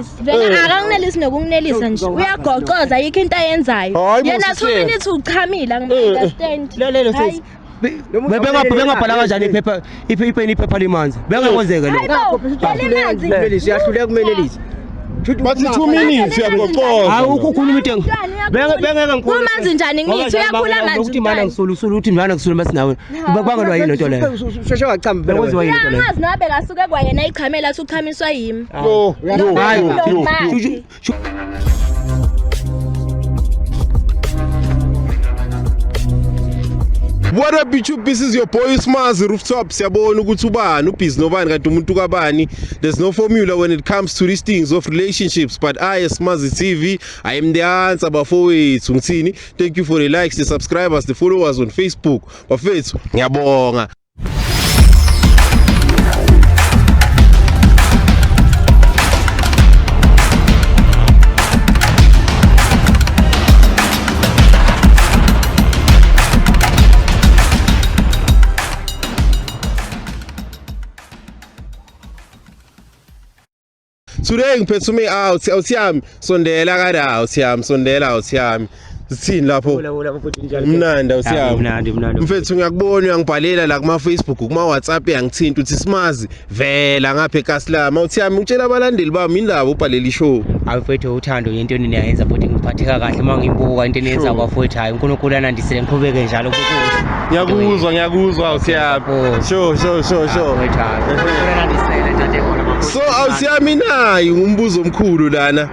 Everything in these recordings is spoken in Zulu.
Akanginelisi. Vele akanginelisi nokunginelisa nje. Uyagoqoza ayikho into ayenzayo. Hayi bo, Yena 2 sihle. minutes uchamile angi-understand. Lalelo Hayi. sesi. Bengabhala kanjani iphepha ipeni iphepha limanzi. Bengakwenzeka lokho. Hayibo, limanzi. Kumelelisi uyahluleka kumelelisi. Bathi 2 minutes uyagoqoza. Hayi ukukhuluma into bengeke ngikhulume. Kumanzi njani ngithi uyakhula amanzi. Ukuthi mana ngisulu usulu uthi mana ngisulu masinawe. Kubangelwa yini lento leyo? Usheshe wachama phela. Bekwenziwa yini lento leyo? Uyangazi noba bekasuke kwayena ichamela athi uchamiswa yimi. Yo, yo, Hayi, yo, yo. What up YouTube? This is your boy Smazi Rooftop. Siyabona ukuthi ubani ubhizi nobani kanti umuntu kabani. There's no formula when it comes to these things of relationships, but I Smazi TV, I am the answer bafowethu. Ngithini? Thank you for the likes, the subscribers, the followers on Facebook. Bafethu, ngiyabonga. Today ngiphethe ume out, out yami, sondela kada out yami, sondela out yami. Sithini lapho? Mnandi out yami. Mnandi mnandi. Mfethu ngiyakubona uyangibhalela la kuma Facebook, kuma WhatsApp yangithinta uthi simazi vela ngapha eKasilama. Uthi yami utshela abalandeli bami indaba ubhalela ishow. Hayi mfethu uthando into eniyenza futhi ngiphatheka kahle uma ngimbuka into eniyenza bafowethu hayi uNkulunkulu anandisele ngiqhubeke njalo kukuhle. Ngiyakuzwa, ngiyakuzwa uthi yami. Sure, sure, sure, sure. Mfethu hayi uNkulunkulu anandisele tate khona bafowethu. So awusiyami nayi umbuzo omkhulu lana.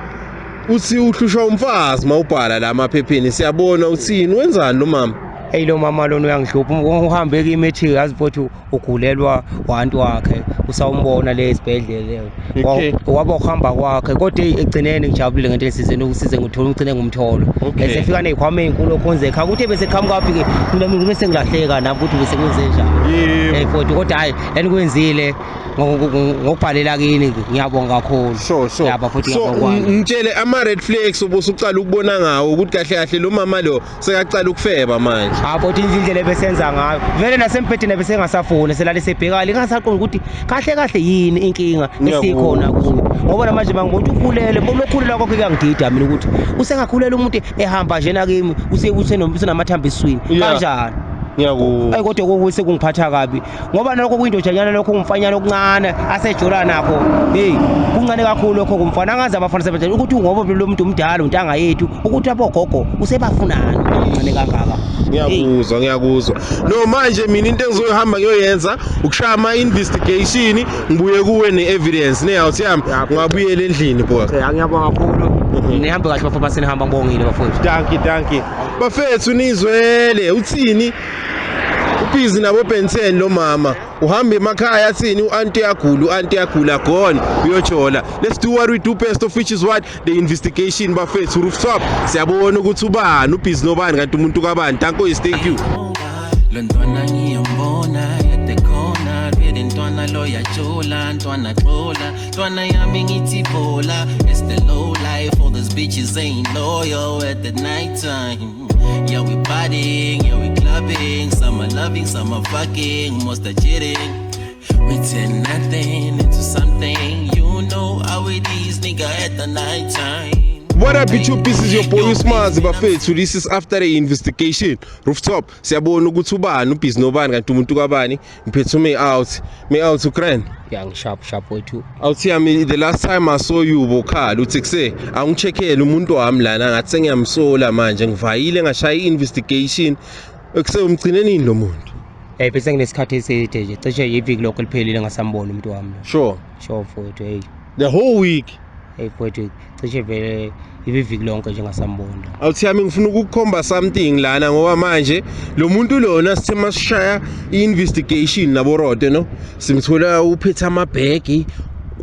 Uthi uhlushwa umfazi mawubhala la emaphepheni siyabona uthini wenzani lo mama? Hey lo mama lona uyangihlupha uhambe kimi ethi yazi mfowethu ugulelwa wantu wakhe usawumbona le esibhedlela Okay. waba ukuhamba kwakhe kodwa eyi, ekugcineni ngijabulile ngento esizeni ukusize ngithola ugcine ngumtholo Okay. esefika ney'khwama ey'nkulu okhonze ekhaya ukuthi bese qhamuka phi-ke mina mina bese ngilahleka nami ukuthi bese kwenze njani Yebo. mfowethu kodwa hhayi enikwenzile ngokubhalela kini ngiyabonga kakhulu Sure, sure. Yaba futhi So ngiyabonga kwami. ngitshele ama red flags obusuqala ukubona ngawo ukuthi kahle kahle lo mama lo sekaqala ukufeba manje. Hayi futhi indlela ebesenza ngayo vele nasembhedeni besengasafuni selale sebhekale ngingasaqondi ukuthi kahle kahle yini inkinga esikhona kuyo ngoba namanje bangibona ukuthi ukhulele lokhulelwa kwakho kuyangidida mina ukuthi usengakhulela umuntu ehamba njena kimi usenamathambo esiswini Yeah. kanjani Ngiyakuzwa. ayi kodwa kokuthi sekungiphatha kabi ngoba nalokho kuyindojanyana lokho kumfanyana okuncane asejola nakho hey kuncane kakhulu lokho kumfana angazi abafana sebenjani ukuthi ngoba lo muntu umdala untanga yethu ukuthi abogogo usebafunani ncane kangaka Hey. Ngiyakuzwa, ngiyakuzwa. No manje mina into engizohamba ngiyoyenza ukushaya ama investigation ngibuye kuwe ne evidence ne out yami ngabuyela endlini boss. Okay, ngiyabonga kakhulu. Nihambe kahle bafowethu senihamba ngibongile bafowethu. Dankie, dankie. Bafethu nizwele uthini? Ubhizi nabo Ben 10 lo mama. Uhamba emakhaya athini uanti yagula, uanti yagula gone uyojola. Let's do what we do best of which is what the investigation bafethu rooftop. Siyabona ukuthi ubani ubhizi nobani kanti umuntu kabani. Danko is thank you. Lo ntwana ngiyambona at the corner vele ntwana lo yajola ntwana xola ntwana yami ngithi bola. It's the low life, all those bitches ain't loyal at the night time. Yeah, we partying, yeah, we clubbing, some are loving, some are fucking, most are cheating. We turn nothing into something. You know how it is, nigga, at the night time. What up YouTube? This is your boy Usmazi bafethu. This is after the investigation. Rooftop. Siyabona ukuthi ubani ubhizi nobani kanti umuntu kabani. Ngiphethe ume out. Me out Ukraine. Ya ngisharp sharp wethu. Awuthi yami the last time I saw you bokhala uthi kuse angicheckele umuntu wami lana ngathi sengiyamsola manje ngivayile ngashaya i-investigation ekuse umgcine nini lo muntu. Eh bese nginesikhathi eside nje cishe iviki lokho liphelile ngasambona umuntu wami. Sure. Sure mfowethu hey. The whole week. Hey mfowethu cishe vele iviki lonke nje ngasambona. Awuthi yami ngifuna ukukukhomba something lana ngoba manje lo muntu lona sithe masishaya i-investigation nabo rote no simthola uphethe amabhegi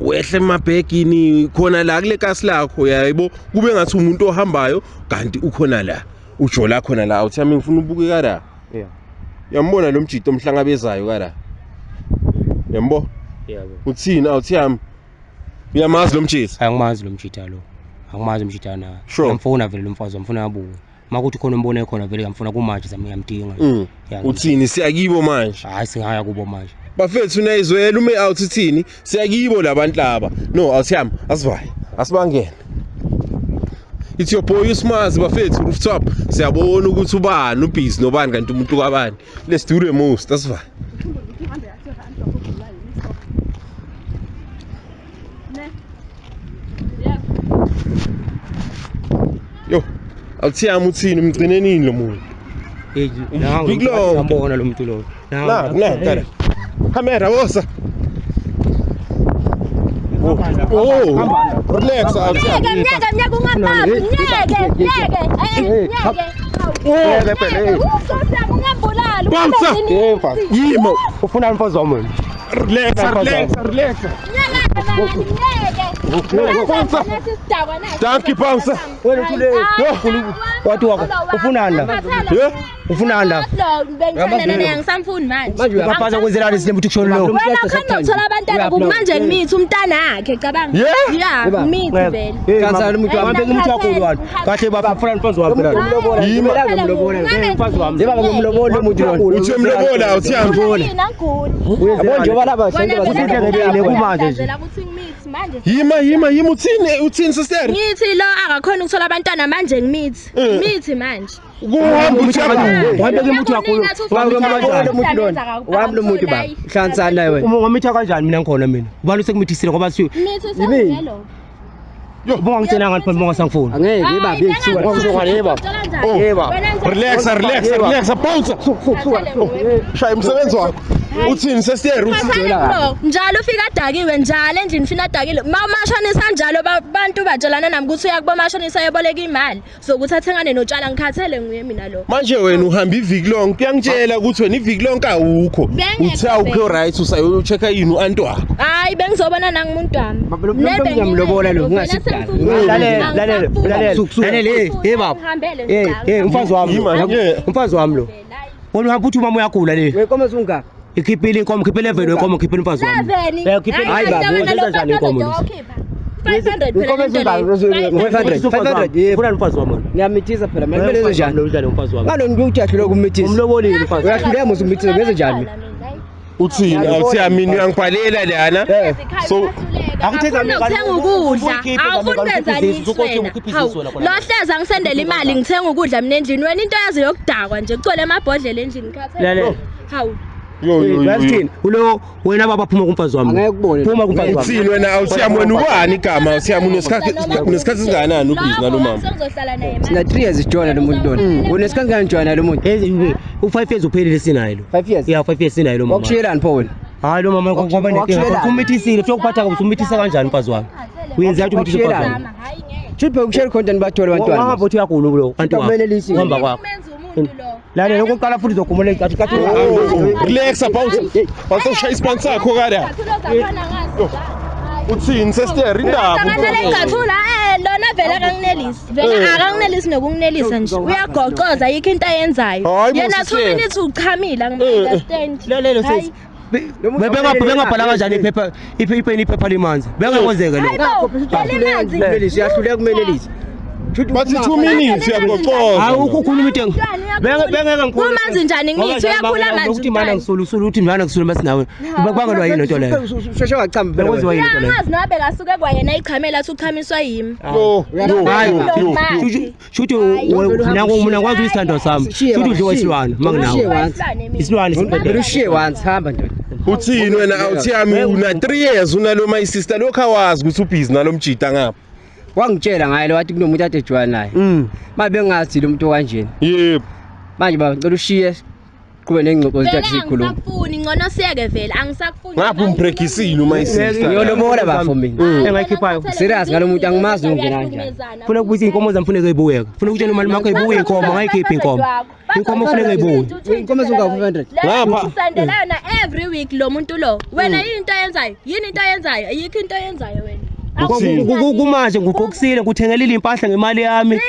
wehle emabhegini khona la kule kasi lakho yayibo kube ngathi umuntu ohambayo kanti ukhona la ujola khona la. Awuthi yami ngifuna ubuke la. Yeah. Uyambona lo mjito omhlangabezayo kala? Yambo? Yebo. Uthini awuthi yami? Uyamazi lo mjito? Angimazi lo mjita lo. Angimazi umjita na. Sure. Ngiyamfuna vele lo mfazi ngifuna abuye. Makuthi khona umbone khona vele ngiyamfuna kumanje zami ngiyamdinga. Yeah, Uthini siyakibo manje? Hayi singaya kubo manje. Bafethu nayizwela ume out uthini? Siyakibo labantu laba. No awuthi yami asivaye. Asibangene. It's your boy uSmazi bafethu rooftop. Siyabona ukuthi ubani ubhizi nobani kanti umuntu kabani. Let's do the most. Asiva. Yo, awuthiyami uthini umgcine nini lo muntu? Hey, nangu ngambona lo muntu lo. Nangu, nangu. Camera wosa. Oh, relax. Ngeke ungabambi, ngeke. Ungambulali. Yimo. Ufuna umfazi wami wena. Relax, relax, relax. Thank you, bouncer. Wena uthule. Wathi wakho ufunani la? Yeah. Ufunani la? Bengithanda naye angisamfuni manje. Ukapaza kwenzelani sinemuthu kushona lo. Wena khona uthola abantwana kumanje ngimithi umntanakhe cabanga. Yeah, mithi vele. Kansala umuntu wami umuntu wakho lwana. Kahle baba ufuna umfazi wami la. Yima. Umfazi wami. Yeba ngomlobola umuntu lona. Uthi umlobola uthi yami. Yabo njengoba laba senze basebenza kumanje nje. Yima yima yima uthini uthini sister? Ngithi lo akakhona ukuthola abantwana manje ngimithi. Mithi manje. Kuhamba uthi wabeke umuntu wakho. Wami umuntu lona. Wami lo muntu baba. Hlantsana wena. Uma ungamitha kanjani mina ngikhona mina? Ubani usekumithисile ngoba siyo. Mithi sengelo. Yo, bonga ngitshela ngani phela bonga sangifuni. Angeke baba yethuka yeba. Yeba. Relax relax relax bouncer. Shaya umsebenzi wakho. Uthini sister uthini? Njalo ufika adakiwe njalo endlini ufika adakile. Mashonisa njalo abantu batshelana nami ukuthi uyakuba mashonisa ayoboleka imali zokuthi athengane notshwala ngikhathele nguye mina lo. Manje wena uhamba iviki lonke uyangitshela ukuthi wena iviki lonke awukho. Uthi awukho right usayochecka yini uanti wakho. Hayi bengizobona nangumuntu wami. Ngiyamlobola lo ungasidala. Lalela lalela lalela. Lalela hey baba. Hey hey umfazi wami. Umfazi wami lo. Wena uhamba uthi umama uyagula le. Wenkomo zungaka. Ikhiphile inkomo khiphile vele inkomo khiphile umfazi wami. Hayi Hayi baba wenza njani inkomo lezi? 500 Inkomo ezingaka 500 500 yebo. Funa umfazi wami. Ngiyamithisa phela mina kumele njani? Njani umfazi wami? Ngalo ngithi uyahluleka ukumithisa. Umlobolile umfazi. Uyahluleka mos umithisa ngenze njani? Uthini awuthi yami uyangibhalela lana. So akuthenga ukudla awufuni kwenzani wena. Lo hleza ngisendela imali ngithenga ukudla mina endlini wena into yazi yokudakwa nje kucole amabhodlela endlini khathele. Hawu. Yo yo yo. Uthini? Ulo wena baba phuma kumfazi wami. Angeke kubone. Phuma kumfazi wami. Uthini wena awuthiyami wena ubani igama awuthiyami unesikhathi singakanani ubhizi nalo mama? Sengizohlala naye manje. Sina 3 years joina lo muntu lona. Unesikhathi kanjani joina lo muntu? U5 years uphelile sinaye lo. 5 years. Yeah 5 years sinaye lo mama. Wakushiyelani pho wena? Hayi lo mama ngoba nenkinga. Umithisile futhi ukuphatha kabi umithisa kanjani umfazi wami? Uyenza ukuthi umithise umfazi wami. Hayi ngeke. Shuthi ukushela content bathola abantwana. Wahamba uthi uyagula lo kanti uhamba kwakho. Lalela okokuqala futhi uzokhumula icathi kathi. Relax bouncer. Bouncer ushaya ispansi sakho kada. Uthini sister indaba? Ngathula lona vele akanginelisi. Vele akanginelisi nokunginelisa nje. Uyagoqoza ayikho into ayenzayo. Yena 2 minutes uchamile angi-understand. Lalela sisi. Bengabhala kanjani iphepha iphepha iphepha limanzi. Bengakwenzeka lokho. Limanzi. Uyahluleka kumenelisa. Bathi 2 minutes uyagoqoza. Hayi ukukhuluma into bengeke ngikhuluma. Kumanzi njani ngithi uyakhula manje. Ukuthi mana ngisulu usulu uthi mana ngisulu masinawe. Kubangelwa yini into leyo? Sheshe wachamba phela. Bekwenziwa yini into leyo? Angazi noba bekasuke kwayena ichamela athi uchamiswa yimi. Yo yo. Shuthi mina ngikwazi uyisithandwa sami. Shuthi udliwa isilwane manginawo. Isilwane sibhedela. Ushiye once hamba ndoda. Uthini wena awuthiyami una 3 years unalo my sister lokho awazi ukuthi ubhizi nalomjita ngapha. Wangitshela ngaye lo wathi kunomuntu ade join naye. Mabe bengazi lo muntu kanjena. Yebo. Manje baba ngicela ushiye qhube nengxoxo zethu sikhuluma. Angisakufuni ngcono siyeke vele angisakufuni. Ngapha umbrekisile uma isister. Ngiyolobola bafo mina. Engayikhiphayo. Serious ngalo muntu angimazi ungena kanjani. Funa ukubuyisa inkomo zami funeka ibuyeke. Funa ukutshela imali makho ibuye inkomo ngayikhiphi inkomo. Inkomo funeka ibuye. Inkomo zunga 500. Ngapha usendela yona every week lo muntu lo. Wena yini into ayenzayo? Yini into ayenzayo? Ayikho into ayenzayo wena. Kumanje ngigqokisile ngithengelile impahla ngemali yami.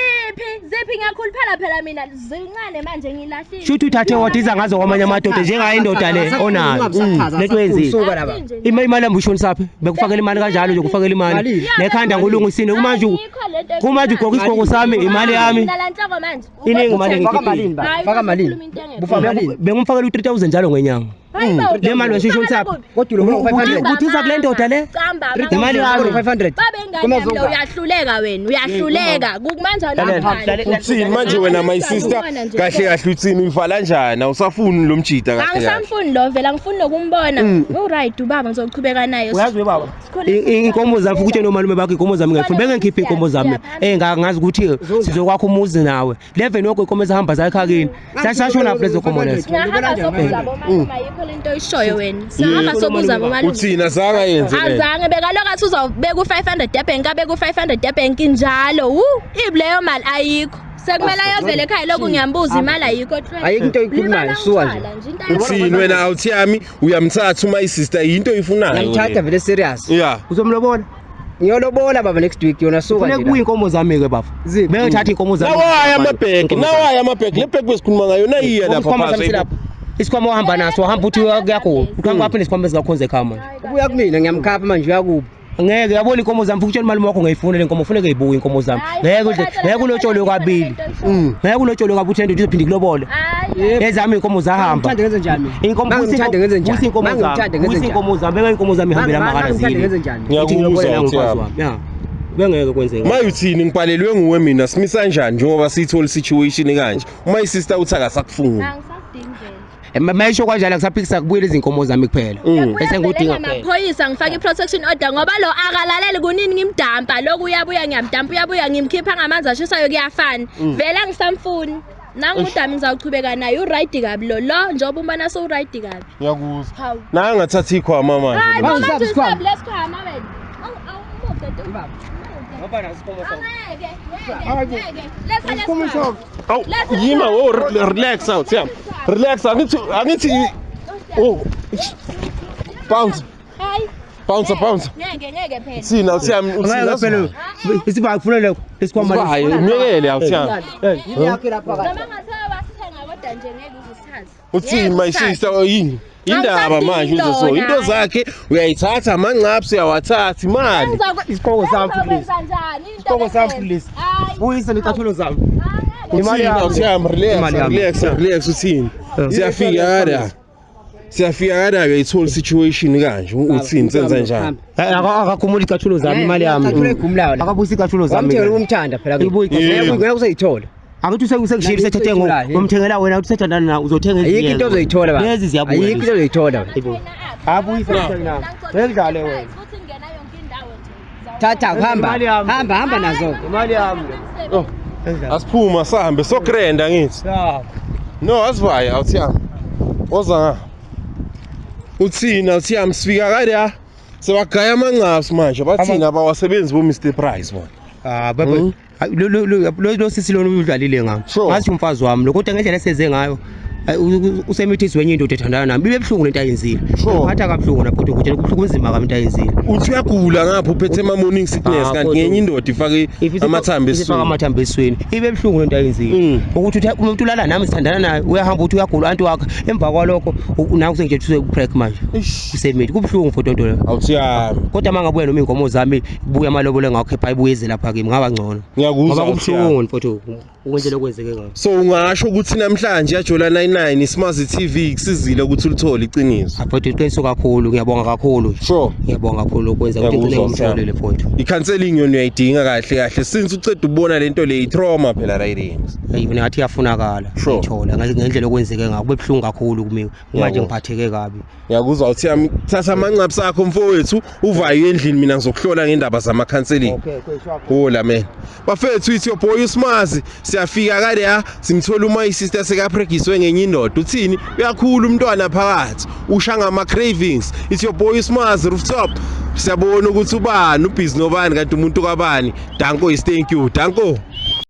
Ziphi ngiyakhuluphala phela mina zincane manje ngilahlile. Shuthi uthathe wadiza ngazo kwamanye amadoda njengayo indoda le onayo. Lento yenzile. Imali yami ushonisaphi? Bekufakela imali kanjalo nje kufakela imali. Nekhanda ngolungisile kumanje kumanje ugqoka isigqoko sami imali yami. Iningi imali ngikhiphile. Faka malini? Faka malini? Bengumfakela u3000 njalo ngenyanga. Le mali wesishonisa Kodwa lo 500. Uthi uza kule ndoda le? Imali yami 500. Babe ingane yami lo, uyahluleka wena, uyahluleka. Kumanje awunamali. Uthini manje wena my sister? Kahle kahle uthini, uyivala njani? Awusafuni lo mjida kahle kahle. Angisamfuni lo vele, angifuni nokumbona. U-right ubaba, ngizoqhubeka naye. Uyazi baba, inkomo zami futhi nomalume bakho, inkomo zami ngiyifuna. Bengikhipha inkomo zami. Ngazi ukuthi sizokwakha umuzi nawe. Leve nokho inkomo ezihamba zakhakini. Sasashona lezo nkomo lezo. Singahamba sobuza bomalume, ayikho lento oyishoyo wena. Singahamba sobuza bomalume. Uthini azange ayenze le? Azange, bekaloku athi uzawubeka u-500 ebhenki, abeke u-500 ebhenki njalo. Wu, ibi leyo mali ayikho. Sekumele ayovela ekhaya lokhu ngiyambuza, imali ayikho. Ayikho into oyikhulumayo, suka nje. Uthini wena awuthi yami uyamthatha uma i-sister yinto oyifunayo? Ngiyamthatha vele serious. Yeah. Uzomlobola? Ngiyolobola baba next week yona, suka Kufuneka nje. kubuye inkomo zami ke baba. Ziphi? Bengithatha inkomo zami. Nawaya amabhegi, nawaya amabhegi. Le bhegi besikhuluma ngayo nayiya lapha Isikhwama sami phansi. silapha. Isikhwama ohamba naso, wahamba uthi kuyakho. Uqhamuka apha nesikhwama esikakhonze ekhaya manje. Ubuya kumina, ngiyamkhapha manje, uyakuba. Ngeke yabona inkomo zami, futhi utshela umalume wakho ngiyifuna le nkomo, funeke ibuye inkomo zami. Ngeke ngeke ulotsholwe kabili. Ngeke ulotsholwe kabili, uthi lendoda izophinde ikulobole. Ezami inkomo zahamba. Ngithande ngenze njani? Inkomo Mangithande ngenze njani? inkomo zami. Mangithande ngenze Buyisa njani? inkomo zami, beka inkomo zami ihambela Mangithande amakhala ngenze njani? Ngiyakuzwa uthi yami. Ya. Bengeke kwenzeke. Maye uthini, ngibhalelwe nguwe mina, simisa kanjani njengoba siyithola situation kanje? Uma i-sister uthi akasakufuni. Angisadingi vele. Mayisho kanjalo akusaphikisa, kubuyela izinkomo zami kuphela. Bese ngudinga kuphela. Amaphoyisa, ngifake i-protection order ngoba lo akalaleli, kunini ngimdampa lokhu, uyabuya ngiyamdampa, uyabuya ngimkhipha ngamanzi ashisayo, kuyafana. Vele angisamfuni. Nangudami ngizawuchubeka naye, u-right kabi lo lo njengoba umbona sewuright kabi. Ngiyakuzwa. Hawu. Naye angathatha ikhwama manje. Hayi Baba, bo, usaphi manje isikhwama? usaphi lesikhwama wena? Awumude tu. Angeke, ngeke, ngeke. Letha lesikhwama. Awu, yima wo, relax out yami. Relax, angithi oh. Bounce, Hayi. bounce, bounce. Ngeke, ngeke phela. Uthini awuthi yami, uthini? Ngeke phela. Isiba kufuna lokho lesikhwama. Hayi, umyekele awuthi yami. Yini yakhe lapha kahle? Noma ngathiwa wasithenga kodwa nje ngeke uze usithathe. Uthini my sister, yini? Indaba manje uze so into zakhe uyayithatha, amanqapsi uyawathatha, imali. Isiqoko sami, please. Isiqoko sami, please. Buyisa icathulo zami. Imali Uthini yami. awuthi yami, relax, Imali yami. relax, relax, uthini? Siyafika kada. Siyafika kada uyayithola situation kanje, uthini senza njani? Akakhumula icathulo zami, imali yami. Icathulo egumlayo la. Akabuyisa icathulo zami. Wamthengela umthanda phela ke. Ibuye icathulo. Ngeke useyithola. Angithi usekushilo sethethe ngo ngomthengela wena, uthi sethandana na uzothenga ezinye. Ayikho into ozoyithola baba. Lezi ziyabuya. Ayikho into ozoyithola. Abuyisa mina. Ngeke ngidlale wena. Futhi ngena yonke indawo nje. Thatha hamba. Imali yami. Hamba hamba nazo. Imali yami. Oh, asiphuma sahambe sogrenda ngithi. Ya. No, asivaye awuthi yami. Oza nga. Uthini awuthi yami, sifika kada. Sebagaya amanqapsi manje, bathini abawasebenzi bo Mr Price bona. Ah baba, lo lo lo lo sisi lona udlalile ngami. Ngathi umfazi wami lo, kodwa ngendlela eseze ngayo usemithisi wenye indoda ethandana nami. Ibe buhlungu lento ayenzile. Ngiphatha kabuhlungu na futhi ukuthi kubuhlungu kunzima kabi into ayenzile. Uthi uyagula ngapha uphethe ama morning sickness, kanti ngenye indoda ifake amathambo Ifake esiswini. amathambo esiswini. Ibe buhlungu lento ayenzile. Ukuthi umuntu ulala nami sithandana naye, uyahamba uthi uyagula anti wakhe, emva kwalokho naku sengitshela ukuthi useku-break manje. Usemithi kubuhlungu for nto leyo. Awuthi yami. Kodwa mangabuya noma inkomo zami, buya amalobolo engakhipha ibuyeze lapha kimi, ngaba ngcono. Ngiyakuzwa Ngoba awuthi yami. kubuhlungu mfowethu ukwenzela okwenzeke ngayo. So ungasho ukuthi namhlanje yajola 99 Isimazi TV kusizile ukuthi ulithole iqiniso. Mfowethu iqiniso kakhulu, ngiyabonga kakhulu. Sure. Ngiyabonga kakhulu ukwenza ukuthi ngigcine Ngiyakuzwa, ngimtholile mfowethu. I-counseling yona uyayidinga kahle kahle since uceda ukubona lento le, i-trauma phela right. Hey, mina ngathi iyafunakala Sure. ngithola ngendlela okwenzeke ngayo, kube buhlungu kakhulu kumina. Manje ngiphatheke kabi. Ngiyakuzwa uthi yami, thatha amanqapsi akho mfowethu, uvaye endlini, mina ngizokuhlola ngendaba zama-counseling. Okay, okay, Hola man. Bafethu, it's your boy uSmazi. Siyafika kade ya simthola uma i-sister sekapregiswe ngenye indoda. Uthini? Uyakhula umntwana phakathi. Usha ngama cravings. It's your boy uSmazi rooftop. Siyabona ukuthi ubani ubhizi nobani, kanti umuntu kabani. Danko is thank you. Danko.